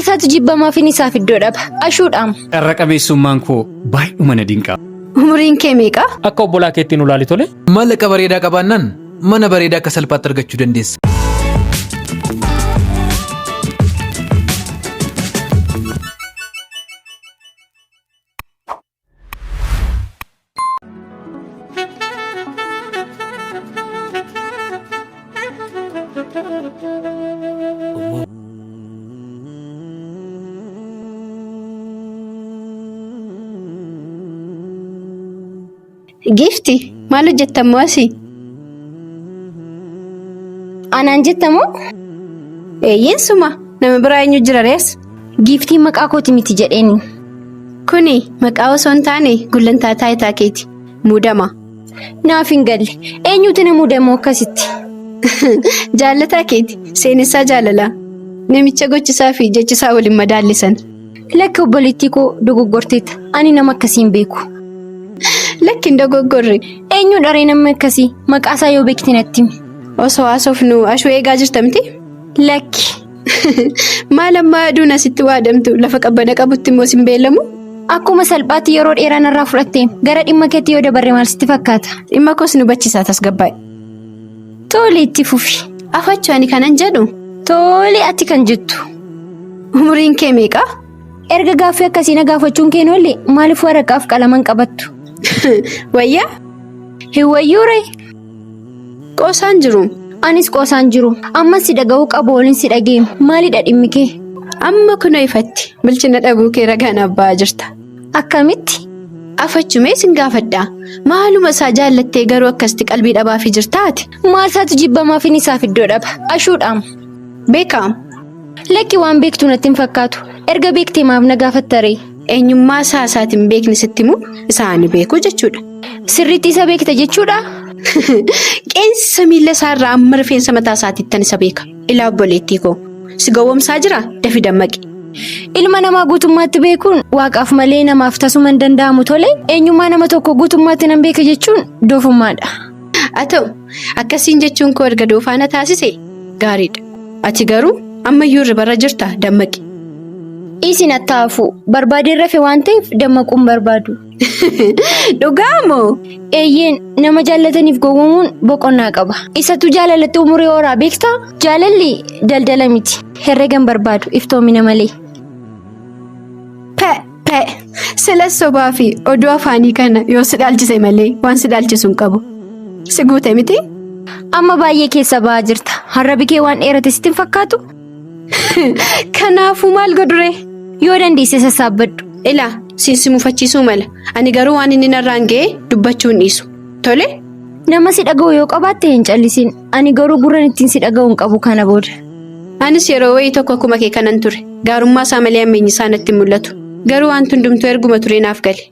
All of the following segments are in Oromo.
Maal isaatu jibbamaafin isaaf iddoo dhaba. Ashuudhaam. Carra qabeessummaan koo baay'uma na dinqa. Umuriin kee meeqa? Akka obbolaa keetti nu laali tole. Maallaqa bareedaa qabaannaan mana bareedaa akka salphaatti argachuu dandeessa. Giifti maal hojjettammoo asii? Anaan jettamoo? Eeyyeen suma nama biraa eenyu jira rees? Giiftiin maqaa kooti miti jedheeni. Kuni maqaa osoo hin taane gullantaa taayitaa keeti. Muudama. Naaf hin galle. Eenyutu na muudamoo akkasitti? Jaallataa keeti. Seenessaa jaalalaa. Namicha gochisaa fi jechisaa waliin madaallisan. Lakki obboleettii koo dogoggorteetta. Ani nama akkasii hin beeku. Lakki hin dogoggorre. Eenyu dharee namni akkasii? Maqaa isaa yoo beekte natti himi. Osoo haasofnu ashuu eegaa jirta miti? Lakki. Maal amma aduun asitti waadamtu lafa qabbana qabutti immoo sin beellamu? Akkuma salphaatti yeroo dheeraa narraa fudhatteen gara dhimma keetti yoo dabarre maal sitti fakkaata? Dhimma koos nu bachisaa tasgabbaa'e. Tole itti fufi. Afachuu ani kanan jedhu Tole ati kan jettu. umuriin kee meeqa? Erga gaaffii akkasii na gaafachuun keen oolle maaliif waraqaaf qalaman qabattu? Wayyaa? Hin wayyuu ree? Qoosaan jiru. Anis qoosaan jiru. Ammas si dhaga'uu qabu waliin si dhageemu. Maalidha dhimmi kee? Amma kunoo ifatti bilchina dhabuu kee ragaan abbaa jirta. Akkamitti? Afachumee sin gaafadha. Maaluma isaa jaallattee garuu akkasitti qalbii dhabaafii jirtaati? Maal isaatu jibbamaafin isaaf iddoo dhaba. Ashuudhaam. Beekaa? Lakki waan beektu natti hin fakkaatu. Erga beektee maaf na gaafatta ree? Eenyummaa isaa isaatiin beekni sitti himu isaa ani beeku jechuudha. Sirriitti isa beekta jechuudha? Qeensa miila isaarraa amma rifeensa mataa isaatiittan isa beeka. Ilaa obboleettii koo. Si gowwoomsaa jira? Dafi dammaqi. Ilma namaa guutummaatti beekuun waaqaaf malee namaaf tasuma hin danda'amu tole eenyummaa nama tokko guutummaatti nan beeka jechuun doofummaadha. Haa ta'u akkasiin jechuun koo erga doofaana taasise gaariidha. Ati garuu ammayyuu irribarra jirta dammaqi. Isin attaafu barbaadeen rafe waan ta'eef dammaquun barbaadu. Dhugaa moo? Eeyyeen nama jaallataniif gowwoomuun boqonnaa qaba. Isatu jaalalatti umurii horaa beektaa? Jaalalli daldala miti. Herregan barbaadu iftoomina malee. Pe pe silas sobaa fi oduu afaanii kana yoo si dhaalchise malee waan si dhaalchisu hin qabu. Si guute miti? Amma baay'ee keessa ba'aa jirta. Harrabi kee waan dheerate sitti hin fakkaatu? Kanaafuu maal godhure? Yoo dandeesse sassaabbadhu. Ilaa siin si mufachiisuu mala. Ani garuu waan inni narraan ga'e dubbachuu hin dhiisu. Tole? Nama si dhaga'u yoo qabaatte hin callisin. Ani garuu gurran ittiin si dhaga'u hin qabu kana booda. Anis yeroo wayii tokko akkuma kee kanan ture. Gaarummaa isaa malee hammeenyi isaa natti hin mul'atu. Garuu wanti hundumtuu erguma turee naaf gale.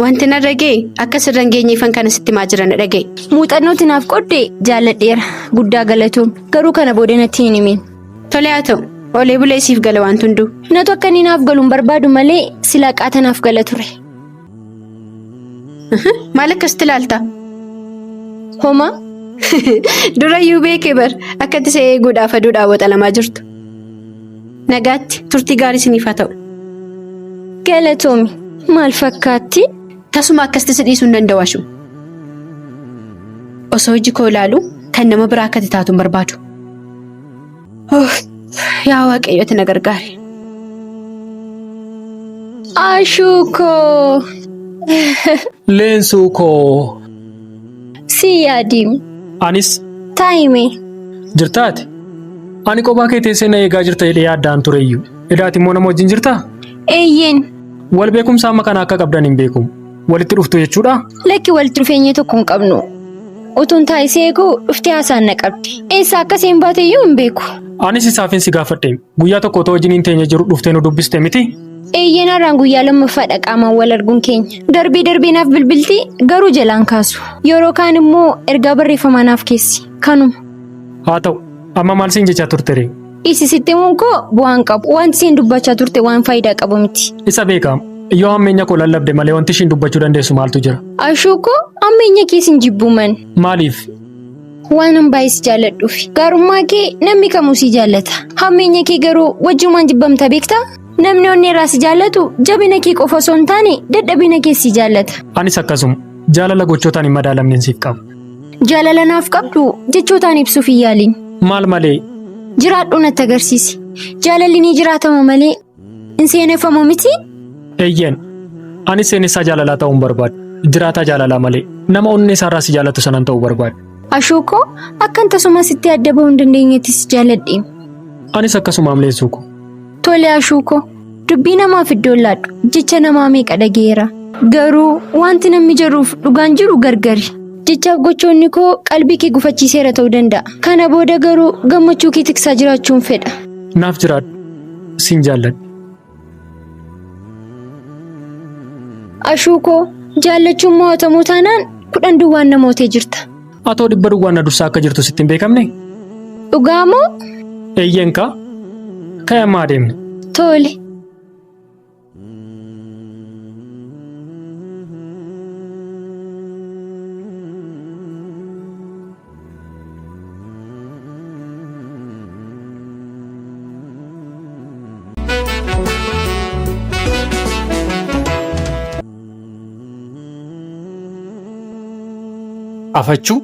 Wanti narra ga'e akka sirra hin geenyeefan kana sitti himaa jira na dhaga'i. Muuxannootti naaf qodde jaalladheera. Guddaa galatoom. Garuu kana booda natti hin himin. Tole haa ta'u. Oolee bulee siif gala wanti hunduu. Natu akka inni naaf galu hin barbaadu malee silaa qaata naaf gala ture. Maal akkasitti ilaalta? Homaa Durayyuu beekee bar akka itti isa eeguudhaaf aduudhaan waxalamaa jirtu. Nagaatti turtii gaarii isiniif haa ta'u. galatoomi. Maal fakkaatti? Tasuma akkasitti si dhiisuu hin danda'u ashu. Osoo iji koo ilaalu kan nama biraa akka itti taatu hin barbaadu. Uff, Yaa Waaqayyo ati na gargaari. Ashuu koo. Leensuu koo. Si yaadiim. Anis Taa'ime. jirtaati. Ani kophaa kee teessee na eegaa jirta jedhee yaaddaan tureyyuu. Edaati immoo nama wajjin jirtaa? Eeyyeen. Wal beekumsa amma kana akka qabdan hin beeku. Walitti dhuftu jechuudha? Lakki walitti dhufeenya tokko hin qabnu. Utuun taa'isee eeguu dhuftee haasaan na qabdi. Eessaa akka isheen baate iyyuu hin beeku. Anis isaafin si gaafadhe. Guyyaa tokko otoo wajjin hin teenye jiru dhuftee nu dubbiste miti? Eeyyeen har'aan guyyaa lammaffaadha qaamaan wal arguun keenya. Darbee darbee naaf bilbilti garuu jalaan kaasu. Yeroo kaan immoo ergaa barreeffamaa naaf keessi. Kanuma. Haa ta'u, amma maal siin jechaa turte ree? Isi sitti himuun koo bu'aan qabu. Wanti isheen dubbachaa turte waan faayidaa qabu miti. Isa beekaa. Yoo hammeenya koo lallabde malee wanti ishiin dubbachuu dandeessu maaltu jira? Ashuu koo hammeenya kee sin jibbu man. Maaliif? Waanan baay'ee si jaalladhuufi. Gaarummaa kee namni kamuu si jaallata. Hammeenya kee garuu wajjumaan jibbamta beektaa? Namni onnee irraa si jaallatu jabina kee qofa osoo hin taane dadhabina kee si jaallata. Anis akkasuma jaalala gochootaan hin madaalamneen siif qaba. Jaalala naaf qabdu jechootaan ibsuuf hin yaaliin. Maal malee? Jiraadhuu natti agarsiisi. Jaalalli ni jiraatama malee hin seeneffamu miti? Eeyyeen. Anis seenessaa jaalalaa ta'uu hin barbaadu. Jiraataa jaalalaa malee nama onnee isaarraa si jaallatu sanan ta'uu barbaada. Ashuu koo akkan tasuma sitti adda bahuu hin dandeenyetti si jaalladhe. Anis akkasuma amleessuu koo. Tole Ashuu koo dubbii namaaf iddoo laadhu jecha namaa meeqa dhageera. Garuu wanti namni jedhuuf dhugaan jiru gargari. Jechaaf gochoonni koo qalbii kee gufachiiseera ta'uu danda'a. Kana booda garuu gammachuu kee tiksaa jiraachuun fedha. Naaf jiraadhu. Sin jaalladha. Ashuu koo jaallachuun mo'atamuu taanaan 10 duwwaan na mootee jirta. Atoo 100 duwwaan na dursaa akka jirtu sitti hin beekamne? Dhugaa moo? Eeyyeen kaa. Ka'e amma adeemna. Tole. Afachuu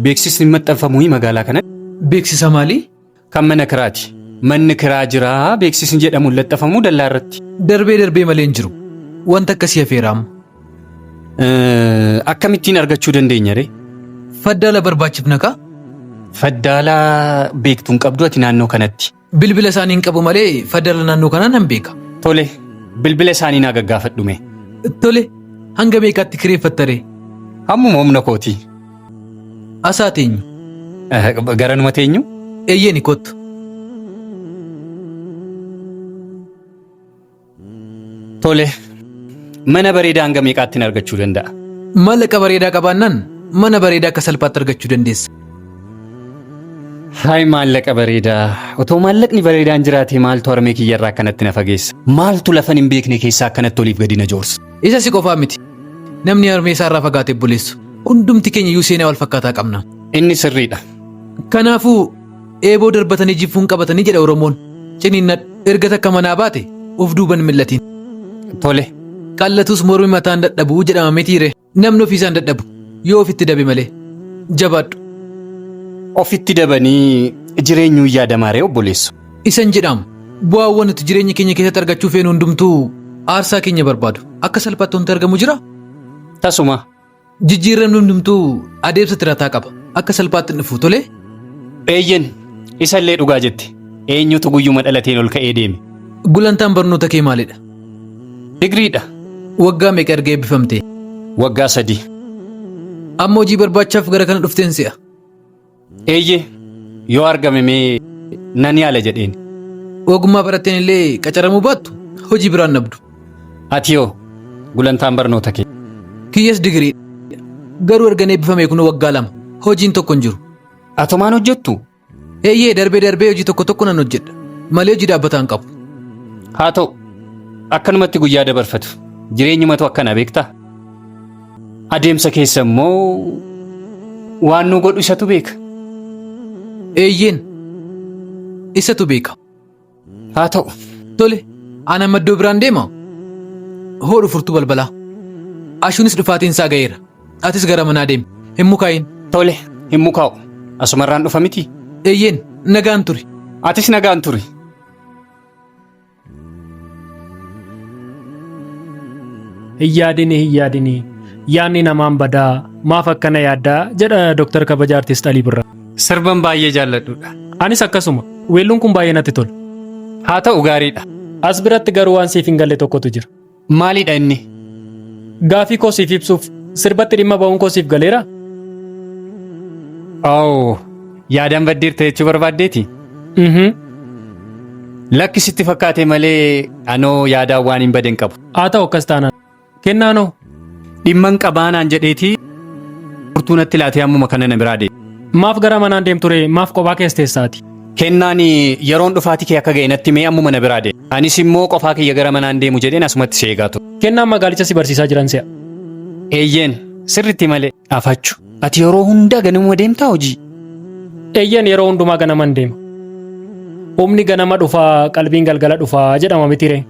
beeksisni maxxanfamuu magaalaa kanatti. Beeksisa maalii? Kan mana kiraati. Manni kiraa jiraa beeksisni jedhamu laxxafamuu dallaa irratti. Darbee darbee malee hin jiru. Wanta akkasii hafeera amma. Akkamittiin argachuu dandeenya ree? Faddaala barbaachifna kaa? Faddaala beektu hin qabdu ati naannoo kanatti. Bilbila isaanii hin qabu malee faddaala naannoo kanaa nan beeka. Tole, bilbila isaanii naa gaggaafadhu mee. Tole, hanga meeqaatti kireeffatta ree? Hammuma humna kooti. Asaa teenyu. Garanuma teenyu? Eeyyeni kottu. Tole, mana bareedaa hanga meeqaattin argachuu danda'a? Maallaqa bareedaa qabaannaan mana bareedaa akka salphaatti argachuu dandeessa. Hayi maallaqa bareedaa! Otoo maallaqni bareedaan jiraatee maaltu harmee kiyyarraa akkanatti na fageessa? Maaltu lafan hin beekne keessaa akkanatti oliif gadi na joorsa? Isa si qofaa miti. Namni harmee isaarraa fagaate obboleessu. Hundumti keenya iyyuu seenaa wal fakkaataa qabna. Inni sirriidha. Kanaafuu Eeboo darbatanii jiffuun qabatanii jedha Oromoon. Ciniinnadhu. Erga takka manaa baate of duuba hin mil'atiin. Tole. Qallatus mormi mataan dadhabu jedhama mitiire. Namni ofiisaan dadhabu yoo ofitti dabe malee. Jabaadhu. Ofitti dabanii jireenyuun yaadamaaree obboleesso. Isan jedhaam. Bu'aawwan nuti jireenya keenya keessatti argachuu feenu hundumtuu aarsaa keenya barbaadu. Akka salphaatti wanti argamu jiraa? Tasuma. Jijjiirramni hundumtuu adeemsa tirataa qaba. Akka salphaatti hin dhufu tolee? Eeyyen, isallee dhugaa jette. Eenyutu guyyuma dhalateen ol ka'ee deeme? Gulantaan barnoota kee maalidha? Digriidha. Waggaa meeqa erga eebbifamtee? Waggaa 3. Amma hojii barbaachaaf gara kana dhufteen se'a. Eeyyee, yoo argame mee nan yaala jedheen. Ogummaa baratteen illee qacaramuu baattu hojii biraan dhabdu. Ati hoo gulantaan barnoota kee? Kiyyas digirii. Garuu ergan eebbifamee kunoo waggaa 2. Hojiin tokko hin jiru. Atomaan hojjettu? Eeyyee darbee darbee hojii tokko tokko nan hojjedha. Malee hojii dhaabbataa hin qabu. Haa ta'u, akkanumatti guyyaa dabarfatu. Jireenyumatu akkana beektaa? Adeemsa keessa immoo waan nu godhu isatu beeka. Eeyyeen. Isatu beeka. Haa ta'u. Tole, ani amma iddoo biraan deema. Hoodhu furtuu balbalaa. Ashuunis dhufaatiin isaa ga'eera. Atis gara manaa deemi. Hin mukaayin. Tole, hin mukaa'u. Asumarraan dhufa miti? Eeyyeen, nagaan turi. Atis nagaan turi. Hin yaadini hin yaadini yaadni namaan badaa maaf akkana yaaddaa jedha Dr. Kabaja Artist Alii Birraa. Sirban baay'ee jaalladhudha. Anis akkasuma. Weelluun kun baay'ee natti tola. Haa ta'u gaariidha. As biratti garuu waan siif hin galle tokkotu jira. Maalidha inni? Gaafii koo siif ibsuuf sirbatti dhimma ba'uun koo siif galeeraa? Oh, yaadaan baddeerta jechuu barbaaddeeti? Mhm. Lakki sitti fakkaate malee anoo yaadaan waan hin bade hin qabu. Haa ta'u akkas taanaan. Kennaanoo? Dhimman qabaa naan jedheeti furtuu natti laatee ammuma kana na biraa deeme. Maaf gara manaan deemtu ree? Maaf kophaa kees teessaati? Kennaan yeroon dhufaatii kee akka ga'e natti himee ammuma na biraa deeme. Anis immoo qofaa kiyya gara manaan deemu jedheen asumatti si eegaa ture. Kennaan magaalicha si barsiisaa jiran se'a. Eeyyeen, sirriitti malee. Afachu, ati yeroo hundaa ganamuma deemtaa hojii? Eeyyan yeroo hundumaa ganaman deema. Humni ganama dhufaa qalbiin galgala dhufaa jedhama mitiree.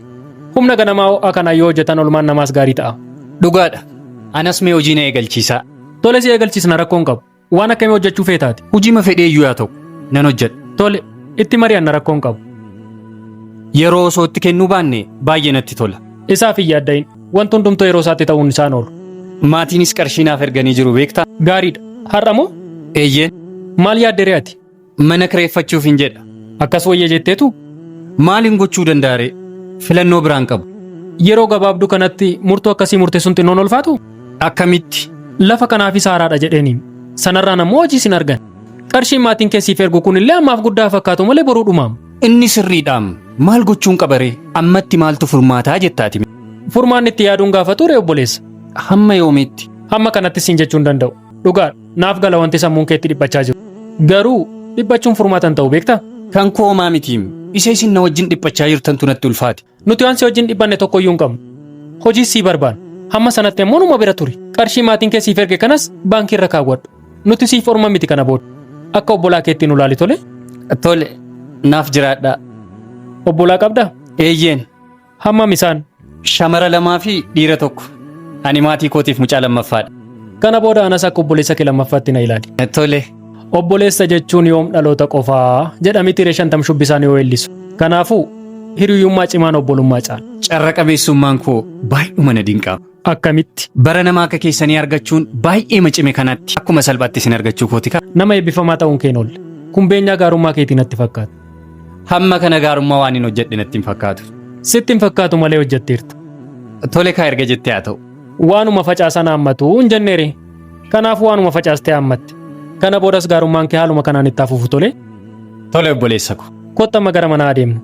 Humna ganamaa ho'aa kana yoo hojjetan olmaan namaas gaarii ta'a. Dhugaadha. Anas mee hojii na eegalchiisaa. Tole si eegalchiisna rakkoon qabu. Waan akkamii hojjechuu feetaati? Hojiima fedhee iyyuu haa ta'u nan hojjedha. Tole itti mari'anna rakkoon qabu. Yeroo osoo itti kennuu baanne baay'ee natti tola. Isaaf hin yaaddayin. Wanti hundumtuu yeroo isaatti ta'uun isaan oolu. Maatiinis qarshii naaf erganii jiru beektaa? Gaariidha. Har'a moo? Eeyyeen. Maal yaadde ree ati? Mana kireeffachuuf hin jedha. Akkas wayya jetteetu? Maalin gochuu danda'a ree? Filannoo biraan qabu. Yeroo gabaabduu kanatti murtoo akkasii murteessuun xinnoon ulfaatu? Akkamitti? Lafa kanaafis haaraadha jedheeni. Sanarraan ammoo hojii sin argan. Qarshiin maatiin kee siif ergu kun illee ammaaf guddaa fakkaatu malee boruu dhumaam. Inni sirriidhaam. Maal gochuun qaba ree? Ammatti maaltu furmaataa jettaati? Furmaanni itti yaaduun gaafatu ree obboleessa. Hamma yoomiitti? Hamma kanatti siin jechuu hin danda'u. Dhugaadha. Naaf gala wanti sammuun keetti dhiphachaa jiru. Garuu dhiphachuun furmaata hin ta'u beektaa? Kan koo homaa mitiim. Isa isin na wajjin dhiphachaa jirtantu natti ulfaate. Nuti waan si wajjin dhiphanne tokko iyyuu hin qabnu. Hojiis sii barbaanna. Hamma sanatti ammoo numa bira turi. Qarshii maatiin kee siif erge kanas baankii irra kaawwadhu. Nuti siif orma miti kana booda. Akka obbolaa keetti nu laali tole? Tole. Naaf jiraadhaa. Obbolaa qabdaa? Eeyyeen. Hammam isaan? Shamara lamaa fi dhiira tokko. Ani maatii kootiif mucaa lammaffaadha. Kana booda anas akka obboleessa kee lammaffaatti na ilaali. Tole. Obboleessa jechuun yoom dhaloota qofaa jedha miti ree shantam shubbisaan yoo weellisu. Kanaafuu hiriyyummaa cimaan obbolummaa caala. Carra qabeessummaan koo baay'uma na dinqa. Akkamitti? Bara nama akka keessanii argachuun baay'eema cime kanatti akkuma salphaatti isin argachuu kooti kaa. Nama eebbifamaa ta'uun kee hin oolle. Kun beenyaa gaarummaa keetii natti fakkaata. Hamma kana gaarummaa waan hin hojjedhe natti hin fakkaatu. Sitti hin fakkaatu malee hojjetteerta. Tole kaa erga jettee haa ta'u. Waanuma facaasan haammatu hin jenneere. Kanaaf waanuma facaaste haammatte. Kana boodas gaarummaan kee haaluma kanaan itti hafuufu tole. Tole obboleessa ko. Kottu amma gara manaa adeemnu.